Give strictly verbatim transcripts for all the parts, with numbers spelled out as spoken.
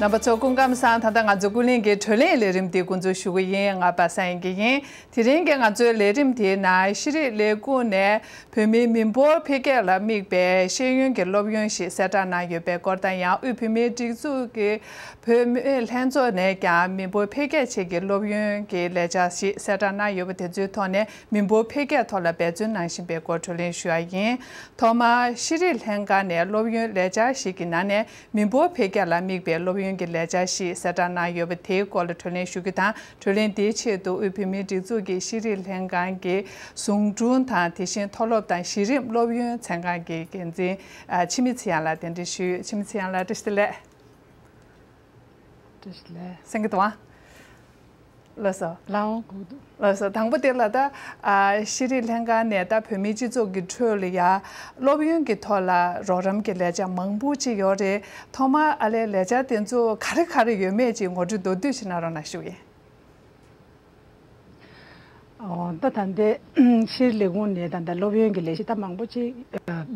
རྣམ་པ་ཚོ་སྐུ་ཁམས་བཟང་། ད་ལྟ་ང་ཚོ་ཀུན་གླེང་གི་བགྲོ་གླེང་ལས་རིམ་འདི་འགོ་འཛུགས་ཞུ་གི་ཡིན། ང་པ་སངས་ཡིན་གྱི་ཡིན། དེ་རིང་གི་ང་ཚོའི་ལས་རིམ་དེའི་ནང་ཤེས་རིག་ལས་ཁུངས་ནས་བོད་མིའི་མི་འབོར་འཕེལ་རྒྱས་ལ་དམིགས་པའི་ཤེས་ཡོན་གྱི་སློབ་ཡོན་ཞིག་གསལ་བསྒྲགས་གནང་ཡོད་པའི་སྐོར་དང་། ཡང་དབུས་བོད་མིའི་སྒྲིག་འཛུགས་ཀྱི་བུད་མེད་ལྷན་ཚོགས་ནས་ཀྱང་མི་འབོར་འཕེལ་རྒྱས་ཆེད་ཀྱི་སློབ་ཡོན་གྱི་ལས་འཆར་ཞིག་གསལ་བསྒྲགས་གནང་ཡོད་པ་དེ་ཚོའི་ཐོག་ནས་མི་འབོར་འཕེལ་རྒྱས་ཐོག་ལ་འབད་བརྩོན་གནང་བཞིན་པའི་སྐོར་བགྲོ་གླེང་ཞུ་ཡ་ཡིན། ཐོག་མར་ཤེས་རིག་ལྷན་ཁང་ནས་སློབ་ཡོན་ལས་འཆར་ཞིག་གི་ནང་ནས་མི་འབོར་འཕེལ་རྒྱས་ལ་དམིགས་པའི་སློབ་ཡོན་གྱི་ལས་འཆར་ཞིག་གསལ་བསྒྲགས་གནང་ཡོད་པ་དེའི་སྐོར་ལ་བགྲོ་གླེང་ཞུ་རྒྱུ་དང་། བགྲོ་གླེང་དེའི་ཆེད་དུ་དབུས་བོད་མིའི་སྒྲིག་འཛུགས་ཀྱི་ཤེས་རིག་ལྷན་ཁང་གི་ཟུང་དྲུང་དང་། དེ་བཞིན་མཐོ་སློབ་དང་གཞི་རིམ་སློབ་ཡོན་ཚན་ཁང་གི་འགན་འཛིན་ཨ་འཆི་མེད་ཚེ་དབྱངས་ལགས་གདན་འདྲེན་ཞུས། འཆི་མེད་ཚེ་དབྱངས་ལགས་བཀྲ་ཤིས་བདེ་ལེགས། བཀྲ་ཤིས་བདེ་ལེགས། གསན་གྱི་འདུག་ཨ། ལགས་སོ། ལགས་འོང་། གོ་འདུག་ལགས་སོ། དང་པོ་དེ་ལ་ད་ཨ་ཤེས་རིག་ལྷན་ཁང་ནས་ད་བོད་མིའི་སྤྱི་ཚོགས་ཀྱི་ཁྲོད་ལ་ཡ་སློབ་ཡོན་གྱི་ཐོག་ལ་རོགས་རམ་གྱི་ལས་འཆར་མང་པོ་ཅིག་ཡོད་རེད། ཐོག་མར་ཨ་ལས་ལས་འཆར་དེ་ཚོ་ག་རེ་ག་རེ་ཡོད་མེད་ཅིག་ངོ་སྤྲོད་མདོར་བསྡུས་ཤིག་གནང་རོགས་གནང་ཞུ་ཡིན། ཨོ། ད་ད་ལྟའི་ཤེས་རིག་ལས་ཁུངས་ནས་ད་ལྟ་སློབ་ཡོན་གྱི་ལས་གཞི་ད་མང་པོ་ཅིག་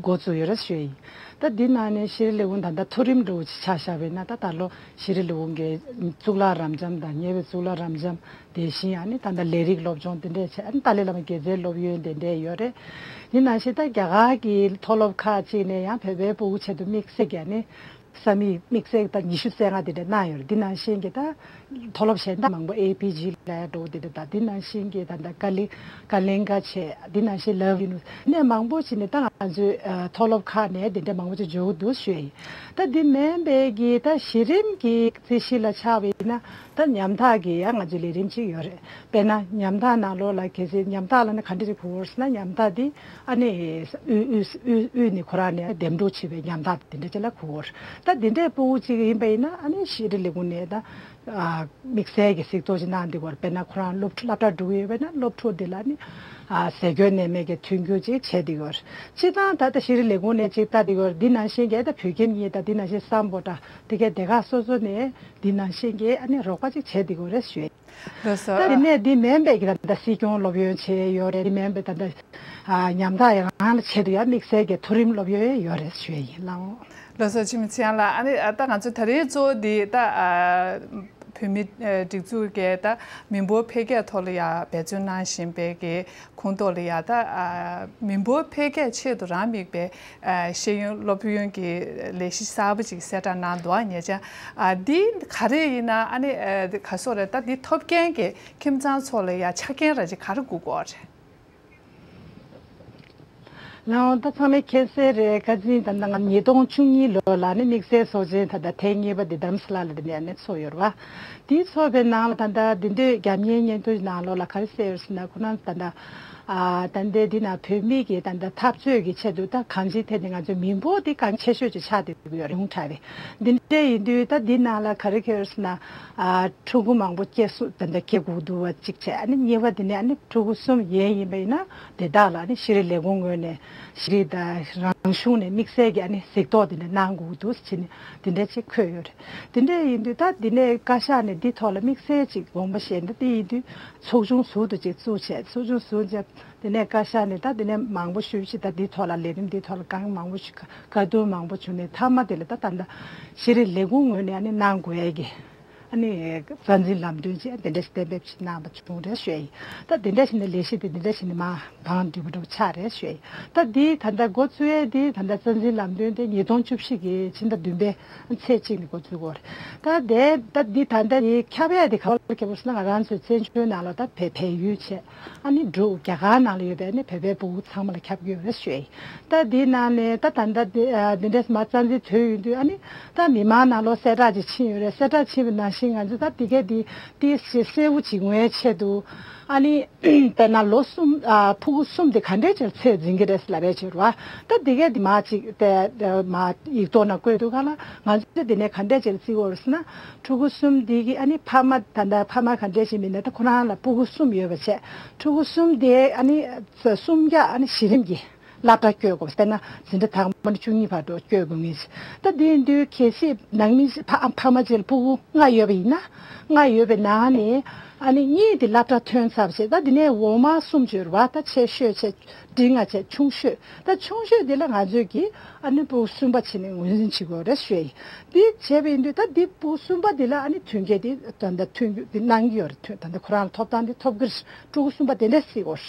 འགོ་བཙུགས་ཡོད་རེད་ཞུ་ཡིན། ད་འདི་ནང་ནས་ཤེས་རིག་ལས་ཁུངས་ད་ལྟ་མཐོ་རིམ་འདྲ་བོ་ཅིག་ཆ་བཞག་པ་ཡིན་ན། ད་ད་ལོ་ཤེས་རིག་ལས་ཁུངས་ཀྱི་གཙུག་ལག་རབ་འབྱམས་དང་། ཉེ་བའི་གཙུག་ལག་རབ་འབྱམས། དེ་བཞིན་ཨ་ནི་ད་ལྟ་ལས་རིགས་སློབ་སྦྱོང་དེ་འདྲས་བྱས། ཨ་ནི་ཏཱ་ལའི་བླ་མ་དགེ་རྩའི་སློབ་ཡོན་དེ་འདྲས་ཡོད་རེད། དེ་ནང་བཞིན་ད་རྒྱ་གར་གྱི་མཐོ་སློབ་ཁག་ཅིག་ནས་ཡང་བོད་པའི་ཕྲུ་གུ་ཆེད་དུ་དམིགས་བསལ་གྱི་ཨ་ནི་ས་མིག་དམིགས་བསལ་ད་ཉི་ཤུ་རྩ་ལྔ་དེ་འདྲ་གནང་ཡོད་རེད། འདི་ནང་བཞིན་གྱི་ད་མཐོ་སློབ་གཞན་དག་མང་པོ། ཨེ་པི་ཇི་ལབ་ཡ་འདྲ་བོ་དེ་འདྲ་དང་། འདི་ནང་བཞིན་གྱི་ད་ད་ཀ་ལི་ཀ་ལིང་ག་བྱས། འདི་ནང་བཞིན་ལབ་ཡིན་ནས་མང་པོ་ཅིག་ནས་ད་ང་ཚོའི་ཨ་མཐོ་སློབ་ཁག་ནས་དེ་འདྲ་མང་པོ་ཅིག་འབྱོར་གྱི་འདུག་ཞུ་ཡ་ཡིན། ད་འདི་མིན་པའི་གི་ད་གཞི་རིམ་གྱི་རྩིས་གཞི་ལ་ཆགས་པ་ཡིན་ན། ད་ཉམ་ཐག་གི་ཡང་ང་ཚོའི་ལས་རིམ་ཅིག་ཡོད་རེད། དཔེར་ན་ཉམ་ཐག་ནང་ལོགས་ལ་གལ་སྲིད་ཉམ་ཐག་ལབ་ན་ག་འདྲ་ཞིག་གོ་དགོས་ཟེར་ན། ཉམ་ཐག་འདི་ཨ་ནི་དབུས་དབུས་དབུས་དབུས་ནས་ཁོ་རང་ནས་འདེམས་སྒྲུག་བྱས་པའི་ཉམ་ཐག་དེ་འདྲ་ཅིག་ལ་གོ་དགོས་རེད། ད་འདི་འདྲའི་ཕྲུ་གུ་ཅིག་ཡིན་པ་ཡིན་ན། ཨ་ནི་ཤེས་རིག་ལས་ཁུངས་ནས་ད་ཨ་དམིགས་བསལ་གྱི་གཟིགས་རྟོག་ཅིག་གནང་བསྡད་ཀྱི་ཡོད་རེད། དཔེར་ན་ཁོ་རང་སློབ་སློབ་གྲྭ་འགྲོ་གི་ཡོད་པ་ཡིན་ན། སློབ་ཕྲུག་འདི་ལ་ནི་ཨ་ཟས་གོས་གནས་མལ་གྱི་མཐུན་འགྱུར་ཅིག་བྱས་བསྡད་ཀྱི་ཡོད་རེད། སྤྱིར་བཏང་ད་ལྟ་ཤེས་རིག་ལས་ཁུངས་ནས་ཅིག་ལྟ་བསྡད་ཀྱི་ཡོད་རེད། འདི་ནང་བཞིན་གྱི་ད་བོད་ཁྱིམ་གཉིས་དང་། འདི་ནང་བཞིན་སམ་བྷོ་ཊ། དེ་གའི་སྡེ་ཁག་སོ་སོ་ནས་འདི་ནང་བཞིན་གྱི་ཨ་ནི་རོགས་པ་ཅིག་བྱས་བསྡད་ཀྱི་ཡོད་རེད་ཞུ་ཡ། ལགས་སོ། ད་དེ་ནས་འདི་མིན་པའི་གི་ད་ལྟ་སྲིད་སྐྱོང་སློབ་ཡོན་བྱས་ཡོད་རེད། དེ་མིན་པའི་ད་ལྟ་ཨ་ཉམ་ཐག་ཡི་རང་ལ་ཆེད་དུ་ཡང་དམིགས་བསལ་གྱི་མཐོ་རིམ་སློབ་ཡོན་ཡོད་རེད་ཞུ་ཡ་ཡིན། ལགས་འོང་། ལགས་སོ། འཆི་མེད་ཚེ་དབྱངས་ལགས། ཨ་ནི་ཨ་ད་ང་ཚོ་ད་རེས་གཙོ་བོ་འདི་ད་ཨ་བོད་མི་ཨ་སྒྲིག་འཛུགས་ཀྱི་ད་མི་འབོར་འཕེལ་རྒྱས་ཐོག་ལ་ཡང་འབད་བརྩོན་གནང་བཞིན་པའི་གི་ཁོངས་གཏོགས་ལ་ཡ་ད་ཨ་མི་འབོར་འཕེལ་རྒྱས་ཆེད་དུ་རང་དམིགས་པའི་ཨ་ཤེས་ཡོན་སློབ་ཡོན་གྱི་ལས་གཞི་གསར་པ་ཅིག་གསལ་བསྒྲགས་གནང་འདུག་ཨ། ཉེ་ཆར། ཨ་འདི་ག་རེ་ཡིན་ན། ཨ་ནི་ཨ་ག་སོགས་རེད། ད་འདི་ཐོབ་མཁན་གྱི་ཁྱིམ་ཚང་ཚོ་ལ་ཡ་ཆ་རྐྱེན་ར་ཅིག་ག་རེ་དགོས་ཀྱི་ཡོད་རེད། ལགས་འོང་། ད་ཚང་མས་མཁྱེན་གསལ་རེད། ཁ་སང་ད་ལྟ་ང་ཉིས་སྟོང་བཅུ་གཉིས་ལོ་ལ་ནི་དམིགས་བསལ་ཚོགས་ཆེན་ད་ལྟ་ཐེངས་གཉིས་པ་འདི་རྡ་རམ་ས་ལ་ལ་འདི་ནས་ནི་ཚོགས་ཡོད་རེད་པ། དེའི་ཚོགས་པའི་ནང་ལ་ད་ལྟ་འདི་འདོད་རྒྱབ་གཉེར་སྙན་ཐོའི་ནང་ལོགས་ལ་ག་རེ་གསལ་ཡོད་ཟེར་ན། ཁོ་རང་ད་ལྟ་ཨ་ད་ལྟའི་འདི་ན་བོད་མི་གི་ད་ལྟ་འཐབ་རྩོད་ཀྱི་ཆེད་དུ་ད་གང་ཅིའི་ཐད་ནས་ང་ཚོའི་མི་འབོར་འདི་གལ་ཆེ་ཤོས་ཅིག་ཆགས་བསྡད་ཀྱི་ཡོད་རེད། ཉུང་དྲགས་པའི་འདི་འདྲ་ཡིན་དུས། ད་འདི་ནང་ལ་ག་རེ་གལ་ཡོད་ཟེར་ན། ཨ་ཕྲུ་གུ་མང་པོ་སྐྱེ་སུ་ད་ལྟ་སྐྱེ་དགོས་འདུག་པ་གཅིག་བྱས། ཨ་ནི་གཉིས་པ་འདི་ནས་ཨ་ནི་ཕྲུ་གུ་གསུམ་ཡས་ཡིན་པ་ཡིན་ན། དེ་དག་ལ་ཨ་ནི་ཤེས་རིག་ལས་ཁུངས་ངོས་ནས་ཤེས་རིག་དང་རང་གཞུང་ནས་དམིགས་བསལ་གྱི་ཨ་ནི་གཟིགས་རྟོག་དེ་འདྲ་གནང་དགོས་འདུག་ཟེར་ནས་དེ་འདྲ་ཅིག་འཁོད་ཡོད་རེད། དེ་འདྲ་ཡིན་དུས་ད་འདི་ནས་བཀའ་ཤག་ནས་འདི་ཐོག་ལ་དམིགས་བསལ་ཅིག་དགོངས་པ་བཞེས་ན། དེ་ཡིན་དུས་ཚོགས་ཆུང་ཟུར་དུ་ཅིག་བཙུགས་བྱས། ཚོགས་ཆུང་ཟུར་བྱས། དེ་ནས་བཀའ་ཤག་ནས་ད་དེ་ནས་མང་པོ་ཞེ་པོ་ཅིག་ད་འདི་ཐོག་ལ་ལས་རིམ་འདི་ཐོག་ལ་གང་མང་པོ་ཞིག་བཀའ་བཀའ་བསྡུར་མང་པོ་བྱུང་ནས། མཐའ་མ་དེ་ལ་ད་ད་ལྟ་ཤེས་རིག་ལས་ཁུངས་ངོས་ནས་ཨ་ནི་གནང་དགོས་ཡས་ཀྱི་ཨ་ནི་རྩ་འཛིན་ལམ་སྟོན་ཅིག་དེ་འདྲ་ཞིག་གཏན་འབེབས་ཅིག་གནང་བ་བྱུང་རེད་ཞུ་ཡ་ཡིན། ད་དེ་འདྲ་ཞིག་ནས་ལས་གཞི་དེ་དེ་འདྲ་ཞིག་ནས་མར་བང་སྒྲིག་པ་འདྲ་པོ་ཆགས་རེད་ཞུ་ཡ་ཡིན། ད་འདི་ད་ལྟ་འགོ་བཙུགས་ཡས་འདི་ད་ལྟ་རྩ་འཛིན་ལམ་སྟོན་དེ་ཉིས་སྟོང་བཅུ་བཞི་གི་ཕྱི་ཟླ་བདུན་པའི་ཚེས་གཅིག་ནས་འགོ་བཙུགས་ཀྱི་ཡོད་རེད། ད་དེ་ད་འདི་ད་ལྟ་འདི་ཁྱབ་ཡས་དེ་ག་པར་ཁྱབ་པ་ཟེར་ན། ང་རང་ཚོའི་བཙན་བྱོལ་ནང་ལ་ད་བལ་བལ་ཡུལ་བྱས། ཨ་ནི་འབྲུག་རྒྱ་གར་ནང་ལ་ཡོད་པའི་ཨ་ནི་བོད་པའི་ཕྲུ་གུ་ཚང་མ་ལ་ཁྱབ་ཀྱི་ཡོད་རེད་ཞུ་ཡ་ཡིན། ད་འདི་ནང་ནས་ད་ད་ལྟ་འདི་ཨ་འདི་འདྲས་མར་རྩ་འཛིན་ཐོན་ཡོང་དུས། ཨ་ནི་ད་མི་མང་ནང་ལོགས་གསལ་བསྒྲགས་ཅིག་ཕྱིན་ཡོད་རེད། གསལ་བསྒྲགས་ཕྱིན་པ་ནང་བཞིན་ང་ཚོ་ད་འདི་གས་འདི་ཏོག་ཙམ་གསལ་པོ་ཅིག་ཡོང་བའི་ཆེད་དུ། ཨ་ནི་དཔེར་ན་ལོ་གསུམ་ཨ་ཕྲུ་གུ་གསུམ་དེ་ག་འདྲས་ཅིག་ཚད་འཛིན་གྱི་རེད་ལབ་པའི་ཕྱིར་བ། ད་འདི་གས་འདི་མར་ཅིག་དེ་མར་ཡིག་ཐོག་ནང་བཀོད་འདུག་ག་ལ། ང་ཚོ་འདི་ནས་ག་འདྲས་ཅིག་བརྩི་དགོས་རེད་ཟེར་ན། ཕྲུ་གུ་གསུམ་འདི་གི་ཨ་ནི་ཕ་མ་ད་ལྟ་ཕ་མ་ག་འདྲས་ཅིག་མིན་ན། ད་ཁོ་རང་ལ་ཕྲུ་གུ་གསུམ་ཡོད་པ་བྱས། ཕྲུ་གུ་གསུམ་དེ་ཨ་ནི་གསུམ་ཀ་ཨ་ནི་གཞི་རིམ་གྱི་སློབ་གྲྭ་བསྐྱོད་དགོས། དཔེར་ན་འཛིན་གྲྭ་དང་ ཕོ་ནས་བཅུ་གཉིས་བར་དུ་བསྐྱོད་དགོས་ངེས། ད་དེ་ཡིན་དུས་གལ་སྲིད་ནང་མི་ཕ་ཕ་མ་གཅིག་ལ་ཕྲུ་གུ་ལྔ་ཡོད་པ་ཡིན་ན། ལྔ་ཡོད་པའི་ནང་ནས་ཨ་ནི་གཉིས་དེ་སློབ་གྲྭ་ཐོན་ཚར་བྱས། ད་དེ་ནས་འོག་མ་གསུམ་བྱོས་ར་བ། ད་ཆེ་ཤོས་བྱས་འབྲིང་ང་བྱས་ཆུང་ཤོས། ད་ཆུང་ཤོས་དེ་ལ་ང་ཚོས་ཀྱིས་ཨ་ནི་ཕྲུ་གུ་གསུམ་པ་བྱས་ནས་ངོས་འཛིན་བྱེད་དགོས་རེད་ཞུ་ཡ་ཡིན། དེ་བྱས་པ་ཡིན་དུས་ད་དེ་ཕྲུ་གུ་གསུམ་པ་དེ་ལ་ཨ་ནི་མཐུན་རྐྱེན་དེ་ད་ལྟ་མཐུན་རྐྱེན་དེ་གནང་གི་ཡོད་རེད། མཐུན་ད་ལྟ་ཁོ་རང་ལ་ཐོབ་ཐང་དེ་ཐོབ་གི་རེད། ཕྲུ་གུ་གསུམ་པ་དེ་འདྲས་སྲིད་དགོས་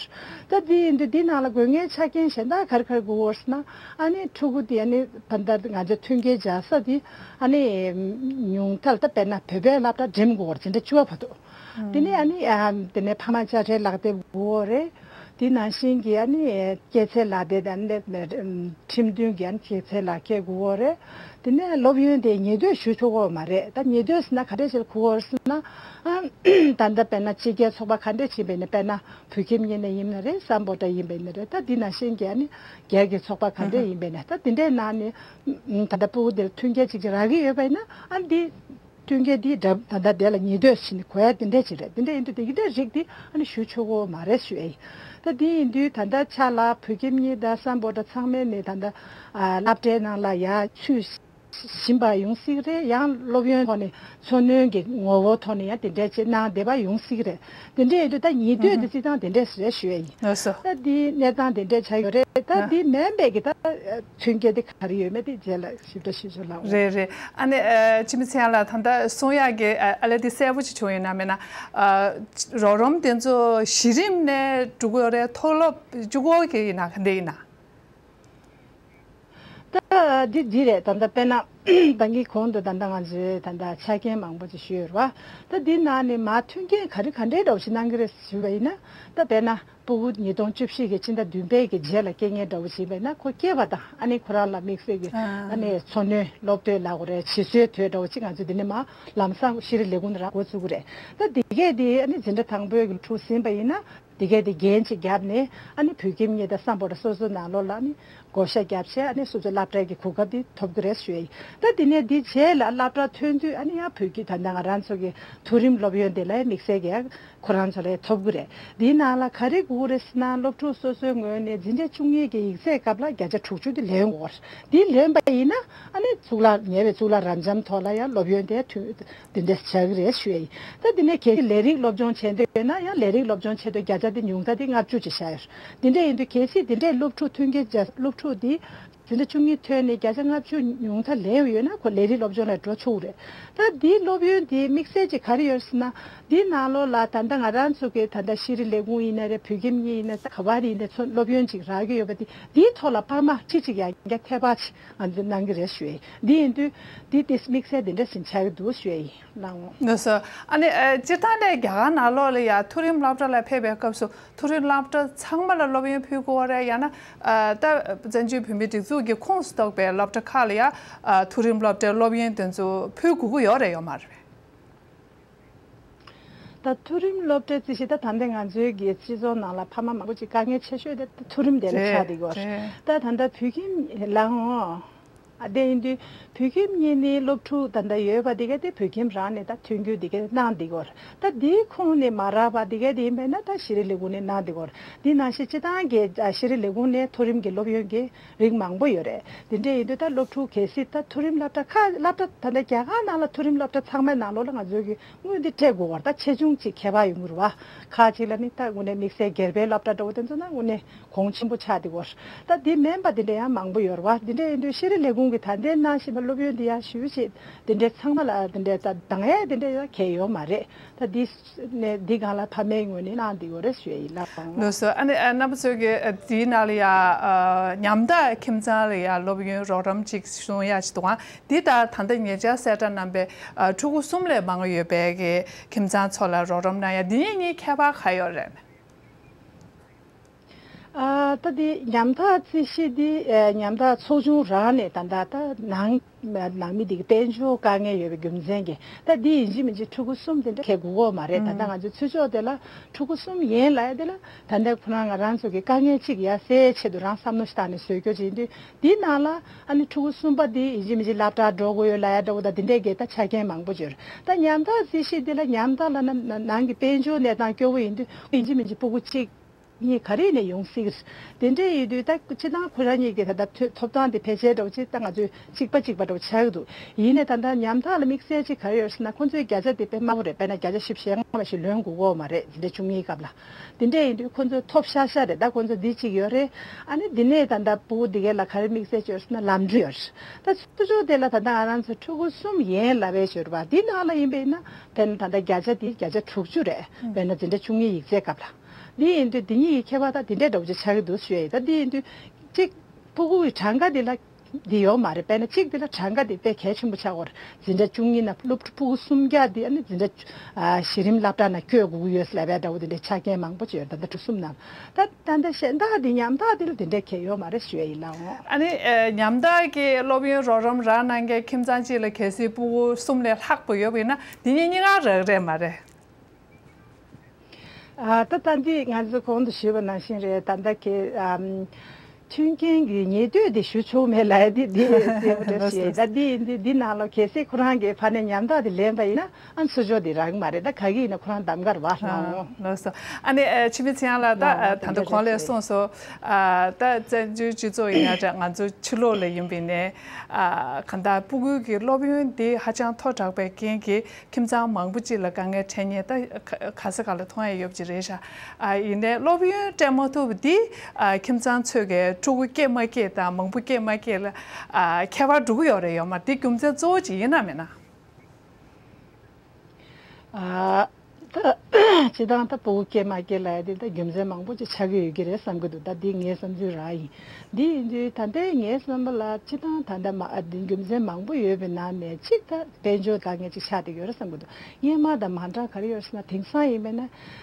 རེད། ད་དེ་ཡིན་དུས་དེ་ནང་ལ་དགོས་ངེས་ཆ་རྐྱེན་གཞན་དག་ག་རེ་ག་རེ་དགོས་ཀྱི་ཡོད་རེད་ཟེར་ན། ཨ་ནི་ཕྲུ་གུ་དེ་ཨ་ནི་ད་ལྟ་ང་ཚོ་མཐུན་རྐྱེན་སྦྱར་ས་དེ་ཨ་ནི་ཉུང་མཐའ་ལ་ད་དཔེར་ན་བོད་པའི་སློབ་གྲྭ་འགྲིམ་དགོས་རེད། འཛིན་གྲྭ་བཅུ་པ་བར་དུ། དེ་ནས་ཨ་ནི་ཨ་དེ་ནས་ཕ་མ་དཔྱ་ཁྲལ་ལག་དེབ་དགོས་རེད། དེ་ནང་བཞིན་གྱི་ཨ་ནི་སྐྱེད་ཚལ་ལག་དེབ་དང་ནི་ཁྲིམས་མཐུན་གྱི་ཨ་ནི་སྐྱེད་ཚལ་ལག་ཁྱེར་དགོས་རེད། དེ་ནས་སློབ་ཡོན་དེ་ཉེས་དོད་ཞུ་ཆོག་གི་མ་རེད། ད་ཉེས་དོད་ཟེར་ན་ག་འདྲས་ཞིག་དགོས་རེད་ཟེར་ན། ཨ་ད་ལྟ་དཔེར་ན་སྤྱི་སྒེར་ཚོགས་པ་ག་འདྲས་ཞིག་ཡིན་པ་ཡིན་ན། དཔེར་ན་བོད་ཁྱིམ་གཉིས་ནས་ཡིན་ན་རེད། སམ་བྷོ་ཊ་ཡིན་པ་ཡིན་ན་རེད། ད་དེ་ནང་བཞིན་གྱི་ཨ་ནི་སྒེར་གྱི་ཚོགས་པ་ག་འདྲས་ཡིན་པ་ཡིན་ན། ད་དེ་འདྲས་ནང་ནས་ད་ལྟ་ཕྲུ་གུ་དེར་མཐུན་རྐྱེན་ཅིག་ཅིག་རག་གི་ཡོད་པ་ཡིན་ན། ཨ་འདི་མཐུན་རྐྱེན་འདི་འདྲ་ད་ལྟ་དེ་ལ་ཉེས་དོད་ཟེར་ནས་གོ་ཡ་དེ་འདྲས་ཅིག་རེད། དེ་འདྲས་ཡིན་དུས་དེ་གི་འདྲས་རིགས་འདི་ཨ་ནི་ཞུ་ཆོག་གི་མ་རེད་ཞུ་ཡ་ཡིན། ད་དེ་ཡིན་དུས་ད་ལྟ་ཆ་ལ་བོད་ཁྱིམ་གཉིས་དང་སམ་བྷོ་ཊ་ཚང་མས་ནས་ད་ལྟ་ཨ་སློབ་གྲྭའི་ནང་ལ་ཡར་ཚུད་བཞིན་པ་ཡོང་སྲིད་རེད། ཡང་སློབ་ཡོན་ཐོག་ནས་འཚོ་སྣོན་གྱི་ངོ་བོ་ཐོག་ནས་ཡང་དེ་འདྲས་ཅིག་གནང་བསྡད་པ་ཡོང་སྲིད་རེད། དེ་འདྲས་ཡིན་དུས་ད་ཉེས་དོད་དེ་རྩི་སྟངས་དེ་འདྲས་རེད་ཞུ་ཡ་ཡིན། ལགས་སོ། ད་དེ་གནས་སྟངས་དེ་འདྲས་ཆགས་ཡོད་རེད། ད་དེ་མིན་པའི་གི་ད་མཐུན་རྐྱེན་དེ་ག་རེ་ཡོད་མེད་དེ་རྗེས་ལ་ཞིབ་ཕྲ་ཞུ་ཆོག་ལགས། རེད་རེད། ཨ་ནི་ཨ་འཆི་མེད་ཚེ་དབྱངས་ལགས། ད་ལྟ་གསུང་ཡག་གི་ཨ་ཨ་ལས་དེ་གསལ་པོ་ཅིག་བྱུང་ཡོད་ན་མེད་ན། ཨ་རོགས་རམ་དེ་ཚོ་གཞི་རིམ་ནས་འགྲོ་གི་ཡོད་རེད། མཐོ་སློབ་གཅིག་པོ་གི་ཡིན་ན་ག་འདྲ་ཡིན་ན། ད་འདི་འདི་རེད། ད་ལྟ་དཔེར་ན་ད་གིན་གོང་དུ་ད་ལྟ་ང་ཚོས་ད་ལྟ་ཆ་རྐྱེན་མང་པོ་ཅིག་ཞུས་ཡོད་རེད་བ། ད་འདི་ནང་ནས་མར་མཐུན་རྐྱེན་ག་རེ་ག་འདྲའི་འདྲ་བོ་ཞིག་གནང་གི་རེད་ཞུས་པ་ཡིན་ན། ད་དཔེར་ན་ཕྲུ་གུ་ཉིས་སྟོང་བཅུ་བཞི་གི་ཕྱི་ཟླ་བདུན་པའི་གི་རྗེས་ལ་སྐྱེ་མཁན་འདྲ་བོ་ཞིག་ཡིན་པ་ཡིན་ན། ཁོ་སྐྱེས་པ་དང་ཨ་ནི་ཁོ་རང་ལ་དམིགས་བསལ་གྱི་ཨ་ནི་འཚོ་སྣོན་སློབ་དེབ་ལབ་དགོས་རེད། བྱིས་གསོའི་དེབ་འདྲ་བོ་ཅིག་ང་ཚོས་འདི་ནས་མར་ལམ་སང་ཤེས་རིག་ལས་ཁུངས་ནས་རང་འགོ་བཙུགས་ཀྱི་རེད། ད་འདི་གས་འདི་ཨ་ནི་འཛིན་གྲྭ་དང་པོའི་གི་ཕྲུ་གུ་ཟིན་པ་ཡིན་ན། དེ་གས་དེ་འགན་ཅིག་བརྒྱབ་ནས་ཨ་ནི་བོད་ཁྱིམ་གཉིས་དང་སམ་བྷོ་ཊ་སོ་སོའི་ནང་ལོགས་ལ་ཨ་ནི་བགོ་བཤའ་བརྒྱབ་བྱས། ཨ་ནི་སོ་སོའི་སློབ་གྲྭའི་གི་གོ་སྐབས་དེ་ཐོབ་ཀྱི་རེད་ཞུ་ཡ་ཡིན། ད་དེ་ནས་དེ་རྗེས་ལ་སློབ་གྲྭ་ཐོན་དུས་ཨ་ནི་ཡང་བོད་ཀྱི་ད་ལྟ་ང་རང་ཚོ་གི་མཐོ་རིམ་སློབ་ཡོན་དེ་ལ་དམིགས་བསལ་གྱི་ཁོ་རང་ཚོ་ལ་ཐོབ་ཀྱི་རེད། དེའི་ནང་ལ་ག་རེ་དགོས་རེད་ཟེར་ན། སློབ་ཕྲུག་སོ་སོའི་ངོས་ནས་འཛིན་གྲྭ་བཅུ་གཉིས་ཀྱི་ཡིག་ཚད་སྐབས་ལ་བརྒྱ་ཆ་དྲུག་ཅུ་དེ་ལོན་དགོས་རེད། དེ་ལོན་པ་ཡིན་ན་ཨ་ནི་གཙུག་ལག་ཉེ་བའི་གཙུག་ལག་རབ་འབྱམས་ཐོག་ལ་ཡང་སློབ་ཡོན་དེ་མཐུན། དེ་འདྲ་བྱ་གི་རེད་ཞུ་ཡ་ཡིན། ད་དེ་ནས་གལ་སྲིད་ལས་རིགས་སློབ་སྦྱོང་བྱེད་འདོད་ཡོད་ན་ཡང་ལས་རིགས་སློབ་སྦྱོང་ཆེད་དུ་བརྒྱ་ཆ་དེ་ཉུང་མཐའ་དེ་ལྔ་བཅུ་ཅིག་བཞག་ཡོད། དེ་འདྲ་ཡིན་དུས་གལ་སྲིད་དེ་འདྲའི་སློབ་ཕྲུག་མཐུན་རྐྱེན་སྦྱར། སློབ་ཕྲུག་དེ་འཛིན་གྲྭ་བཅུ་གཉིས་ཐོན་ནས་བརྒྱ་ཆ་ལྔ་བཅུ་ཉུང་མཐའ་ལེན་ཡོད་ན་ཁོ་ལས་རིགས་སློབ་སྦྱོང་ལ་འགྲོ་ཆོག་གི་རེད། ད་དེའི་སློབ་ཡོན་དེ་དམིགས་བསལ་ཅིག་ག་རེ་ཡོད་ཟེར་ན། དེའི་ནང་ལོགས་ལ་ད་ལྟ་ང་རང་ཚོ་གི་ད་ལྟ་ཤེས་རིག་ལས་ཁུངས་ཡིན་ན་རེད། བོད་ཁྱིམ་གཉིས་ཡིན་ན། ད་ག་བ་རེ་ཡིན་ན་ཚོ་སློབ་ཡོན་ཅིག་རག་གི་ཡོད་པ་དེ། དེའི་ཐོག་ལ་ཕ་མ་ཁྲི་གཅིག་ཡང་བརྒྱ་ཐེ་བ་ཅིག་ང་ཚོས་གནང་གི་རེད་ཞུ་ཡ་ཡིན། འདི་ཡིན་དུས་འདི་དེ་དམིགས་བསལ་དེ་འདྲ་ཞིག་ཆགས་ཀྱི་འདུག་ཞུ་ཡ་ཡིན། གནང་ངོ་། ལགས་སོ། ཨ་ནི་ཨ་སྤྱིར་བཏང་ནས་རྒྱ་གར་ནང་ལོགས་ལ་ཡ་མཐོ་རིམ་སློབ་གྲྭ་ལ་ཕེབས་པའི་སྐབས་སུ་མཐོ་རིམ་སློབ་གྲྭ་ཚང་མ་ལ་སློབ་ཡོན་ཕུལ་དགོས་རེད། ཡང་ན་ཨ་ད་བཙན་བྱོལ་བོད་མིའི་སྒྲིག་འཛུགས་ཀྱི་ཁོངས་སུ་གཏོགས་པའི་སློབ་གྲྭ་ཁག་ལ་ཡ་ཨ་མཐོ་རིམ་སློབ་གྲྭའི་སློབ་ཡོན་དེ་ཚོ་ཕུལ་དགོས་ཀྱི་ཡོད་རེད་ཡོད་མ་རེད་པས། ད་མཐོ་རིམ་སློབ་གྲྭའི་རྩིས་གཞི། ད་ད་ལྟ་ང་ཚོའི་གི་སྤྱི་ཚོགས་ནང་ལ་ཕ་མ་མང་པོ་ཅིག་དཀའ་ངལ་ཆེ་ཤོས་དེ་མཐོ་རིམ་དེ་ལ་ཆགས་བསྡད་ཡོད་རེད། ད་ད་ལྟ་བོད་ཁྱིམ་ལའང་ཨ་དེ་ཡིན་དུས་བོད་ཁྱིམ་གཉིས་ནས་སློབ་ཕྲུག་ད་ལྟ་ཡོད་པ་དེ་ག་དེ་བོད་ཁྱིམ་རང་ནས་ད་ཐོན་རྒྱུ་དེ་ག་གནང་བསྡད་ཡོད་རེད། ད་དེའི་ཁོངས་ནས་མ་རག་པ་དེ་ག་དེ་ཡིན་པས་ན་ད་ཤེས་རིག་ལས་ཁུངས་ནས་གནང་བསྡད་ཡོད་རེད། དེ་ནང་བཞིན་སྤྱིར་བཏང་གི་ཤེས་རིག་ལས་ཁུངས་ནས་མཐོ་རིམ་གྱི་སློབ་ཡོན་གྱི་རིགས་མང་པོ་ཡོད་རེད། དེ་འདྲ་ཡིན་དུས་ད་སློབ་ཕྲུག་གལ་སྲིད་ད་མཐོ་རིམ་སློབ་གྲྭ་ཁག་སློབ་གྲྭ་ད་ལྟ་རྒྱ་གར་ནང་ལ་མཐོ་རིམ་སློབ་གྲྭ་ཚང་མའི་ནང་ལོགས་ལ་ང་ཚོའི་གི་དངུལ་འདི་སྤྲད་དགོས་པར་ད་ཆེ་ཆུང་ཅིག་ཁྱད་པར་ཡོང་གི་རེད་བ། ཁག་ཅིག་ལ་ནི་ད་དངོས་གནས་དམིགས་བསལ་སྒེར་པའི་སློབ་གྲྭ་འདྲ་བོ་དེ་ཚོ་ན་དངོས་གནས་གོང་ཆེན་པོ་ཆགས་བསྡད་ཡོད་རེད། ད་འདི་མིན་པ་འདི་འདྲ་ཡང་མང་པོ་ཡོད་རེད་བ། འདི་འདྲ་ཡིན་དུས་ཤེས་རིག་ལས་ཁུངས་ཀྱི་ད་ལྟའི་གནང་བཞིན་པ་སློབ་ཡོན་འདི་ཡང་ཞུ་བྱེད་འདི་འདྲའི་ཚང་མ་ལ་འདི་འདྲའི་ད་འདང་ཡས་འདི་འདྲ་ཡང་གལ་ཡོད་མ་རེད། ད་འདི་ནས་འདི་སྒང་ལ་ཕ་མའི་ངོས་ནས་གནང་བསྡད་ཡོད་རེད་ཞུ་ཡ་ཡིན་ལགས། ལགས་སོ། ཨ་ནི་ཨ་རྣམ་པ་ཚོས་ཀྱི་ཨ་འདིའི་ནང་ལ་ཡ་ཨ་ཉམ་ཐག་ཁྱིམ་ཚང་ལ་ཡ་སློབ་ཡོན་རོགས་རམ་ཅིག་གསུང་ཡ་ཅིག་འདུག་ག་འདི་ལྟར་ད་ལྟ་ཉེ་ཆར་གསལ་བསྒྲགས་གནང་པའི་ཨ་ཕྲུ་གུ་གསུམ་ལས་མང་ཡོད་པའི་གི་ཁྱིམ་ཚང་ཚོ་ལ་རོགས་རམ་གནང་ཡ་འདི་གཉིས་ཁྱད་པར་ག་ཡོད་རེད། ཨ་ད་འདི་ཉམ་ཐག་རྩིས་གཞི་འདི་ཨ་ཉམ་ཐག་ཚོགས་ཆུང་རང་ནས་ད་ལྟ་ད་ནང་ནང་མི་འདི་གི་དཔལ་འབྱོར་དཀའ་ངལ་ཡོད་པའི་རྒྱུ་མཚན་གྱིས་ད་འདི་ཡིན་གཅིག་མིན་གཅིག་ཕྲུ་གུ་གསུམ་དེ་འདྲ་ཁེལ་དགོས་ཀྱི་ཡོད་མ་རེད། ད་ལྟ་ང་ཚོའི་ཚུལ་ཕྱོགས་དེ་ལ་ཕྲུ་གུ་གསུམ་ཡན་ལ་ཡ་དེ་ལ་ད་ལྟ་ཁོ་རང་ང་རང་ཚོ་གི་དཀའ་ངལ་གཅིག་ཡ་སེལ་ཆེད་དུ་རང་བསམ་བློ་ཞིག་བཏང་ནས་བཟོས་རྒྱུ་ཅིག་ཡིན་དུས། འདིའི་ནང་ལ་ཨ་ནི་ཕྲུ་གུ་གསུམ་པ་འདི་ཡིན་གཅིག་མིན་གཅིག་སློབ་གྲྭ་འགྲོ་དགོས་ཡོད་ལབ་ཡ་འདྲ་བོ་དང་འདི་འདྲའི་གི་ད་ཆ་རྐྱེན་མང་པོ་ཅིག་ཡོད་རེད། ད་ཉམ་ཐག་རྩིས་གཞི་འདི་ལ་ཉམ་ཐག་ལབ་ན་ནང་གི་དཔལ་འབྱོར་གནས་སྟངས་སྐྱོ་བོ་ཡིན་དུས་ཡིན་གཅིག་མིན་གཅིག་ཕྲུ་གུ་གཅིག་ གཉིས་ག་རེ་ནས་ཡོང་སྲིད། དེ་འདྲ་ཡིན་དུས་ད་སྤྱི་བཏང་ཁོ་རང་གཉིས་ཀྱི་ད་ལྟ་ཐོ་ཐོབ་ཐང་དེ་ཕལ་ཆེར་འདྲ་བོ་ཅིག་ད་ང་ཚོས་གཅིག་པ་གཅིག་པ་འདྲ་བོ་ཆགས་ཀྱི་འདུག་ཡིན་ནའི་ད་ལྟ་ཉམ་ཐག་ལ་དམིགས་བསལ་ཅིག་ག་རེ་ཡོད་ཟེར་ན། ཁོ་ཚོའི་བརྒྱ་ཆ་དེ་དཔེ་དམའ་བོ་རེད། དཔེར་ན་བརྒྱ་ཆ་བཞི་བཅུ་ཞེ་ལྔ་མ་ཞིག་ལོན་དགོས་ཀྱི་ཡོད་མ་རེད། འཛིན་གྲྭ་བཅུ་གཉིས་སྐབས་ལ། དེ་འདྲ་ཡིན་དུས་ཁོ་ཚོ་ཐོབ་ཤག་ཤག་རེད། ད་ཁོ་ཚོ་འདི་གཅིག་ཡོད་རེད། ཨ་ནི་འདི་ནས་ད་ལྟ་ཕྲུ་གུ་འདི་གས་ལ་ག་རེ་དམིགས་བསལ་ཅིག་ཡོད་ཟེར་ན་ལམ་འགྲོ་ཡོད་རེད། ད་ཚུར་ཕྱོགས་དེ་ལ་ད་ལྟ་ང་རང་ཚོ་ཕྲུ་གུ་གསུམ་ཡན་ལ་བའི་ཞོར་བ་འདི་ནང་ལ་ཡིན་པས་ན། དཔེར་ན་ད་ལྟ་བརྒྱ་ཆ་འདི་བརྒྱ་ཆ་དྲུག་ཅུ་རེད། དཔེར་ན་འཛིན་གྲྭ་བཅུ་གཉིས་ཡིག་ཚད་སྐབས་ལ། འདི་ཡིན་དུས་འདི་གཉིས་ཀྱི་ཁྱད་པར་ད་འདི་འདྲའི་འདྲ་བོ་ཅིག་ཆགས་ཀྱི་འདུག་ཞུ་ཡ་ཡིན། ད་འདི་ཡིན་དུས་གཅིག་ཕྲུ་གུ་གི་གྲངས་ཀ་འདི་ལ་འདི་ཡོད་མ་རེད། དཔེར་ན་གཅིག་འདི་ལ་གྲངས་ཀ་འདི་དཔེ་གལ་ཆེན་པོ་ཆགས་ཀྱི་ཡོད་རེད། འཛིན་གྲྭ་བཅུ་གཉིས་ན་སློབ་ཕྲུག་ཕྲུ་གུ་སུམ་བརྒྱ་འདི་ཨ་ནི་འཛིན་གྲྭ་བཅུ་ཨ་གཞི་རིམ་སློབ་གྲྭ་ནང་བསྐྱོད་དགོས་ཀྱི་ཡོད་ཟེར་ལབ་པའི་འདྲ་བོ་འདི་འདྲའི་ཆ་རྐྱེན་མང་པོ་ཅིག་ཡོད་རེད། ད་ལྟ་ཕྲུ་གུ་གསུམ་ནང་ད་ད་ལྟ་གཞན་དག་འདི་ཉམ་ཐག་འདི་ལ་འདི་འདྲའི་གལ་ཡོད་མ་རེད་ཞུ་ཡ་ཡིན་ལགས་འོང་། ཨ་ནི་ཨ་ཉམ་ཐག་གི་སློབ་ཡོན་རོགས་རམ་རག་གནང་མཁན་ཁྱིམ་ཚང་གཅིག་ལ་གལ་སྲིད་ཕྲུ་གུ་གསུམ་ལས་ལྷག་པ་ཡོད་པ་ཡིན་ན་འདི་གཉིས་གཉིས་ཀ་རག་རེད་མ་རེད། ཨ་ད་ལྟ་འདི་ང་ཚོ་གོང་དུ་ཞུས་པ་ནང་བཞིན་རེད། ད་ལྟ་ཁེ་ཨམ་མཐུན་རྐྱེན་གྱི་ཉེ་དུས་དེ་ཞུ་ཆོག་མེད་ལབ་ཡ་དེ་འདི་གསལ་པོ་འདྲ་ཞིག་ད་འདི་འདི་འདི་ནང་ལོགས་གལ་སྲིད་ཁོ་རང་གི་ཕ་ནས་ཉམ་ཐག་དེ་ལེན་པ་ཡིན་ན་ཨ་ཚུར་ཕྱོགས་དེ་རག་གི་མ་རེད། ད་ག་གི་ཡིན་ན་ཁོ་རང་གདམ་གར་བ་ལོང་། ལགས་སོ། ཨ་ནི་ཨ་འཆི་མེད་ཚེ་དབྱངས་ལགས་ད་ལགས་ད་ལྟ་གོང་ལས་གསུངས་སོང་། ཨ་ད་བཙན་བྱོལ་སྤྱི་ཚོགས་ཡིན་ན་འདྲ་ང་ཚོ་ཕྱི་ལོགས་ལ་ཡིན་པའི་ནས་ཨ་གང་ལྟར་ཕྲུ་གུ་གི་སློབ་ཡོན་དེ་ཧ་ཅང་མཐོ་དྲགས་པའི་རྐྱེན་གྱིས། ཁྱིམ་ཚང་མང་པོ་ཅིག་ལ་དཀའ་ངལ་འཕྲད་མཁན་ད་ག་ག་ས་ག་ལ་མཐོང་ཡ་ཡོད་པ་ཅིག་རེད་ཤག་ཨ་ཡིན་ནའི་སློབ་ཡོན་སྤྲད་མ་ཐུབ་པ་འདི་ཨ་ཁྱིམ་ཚང་ཚོས་ཀྱི་ཕྲུ་གུ་སྐྱེས་མ་སྐྱེས་དང་མང་པོ་སྐྱེས་མ་སྐྱེས་ལ་ཨ་ཁྱད་པར་འགྲོ་གི་ཡོད་རེད་ཡོད་མ་རེད། འདི་རྒྱུ་མཚན་གཙོ་བོ་ཅིག་ཡིན་ན་མིན་ན། ཨ་ད་སྤྱི་བཏང་ད་ཕྲུ་གུ་སྐྱེས་མ་སྐྱེས་ལ་ཡ་དེ་ད་རྒྱུ་མཚན་མང་པོ་ཅིག་ཆགས་ཀྱི་ཡོད་ཀྱི་རེད་བསམ་གྱི་འདུག་ད་འདི་ངའི་བསམ་ཚུལ་རང་ཡིན། འདི་ཡིན་དུས་ད་ལྟའི་ངའི་བསམ་པ་ལ་སྤྱི་བཏང་ད་ལྟ་མ་ཨ་འདི་རྒྱུ་མཚན་མང་པོ་ཡོད་པའི་ནང་ནས་གཅིག་ད་དཔལ་འབྱོར་ད་ངས་ཅིག་ཆགས་བསྡད་ཡོད་རེད་བསམ་གྱི་འདུག་སྔོན་མ་དང་མ་འདྲ་ག་རེ་ཡོད་ཟེར་ན་དེང་སང་ཡིན་པས་ན་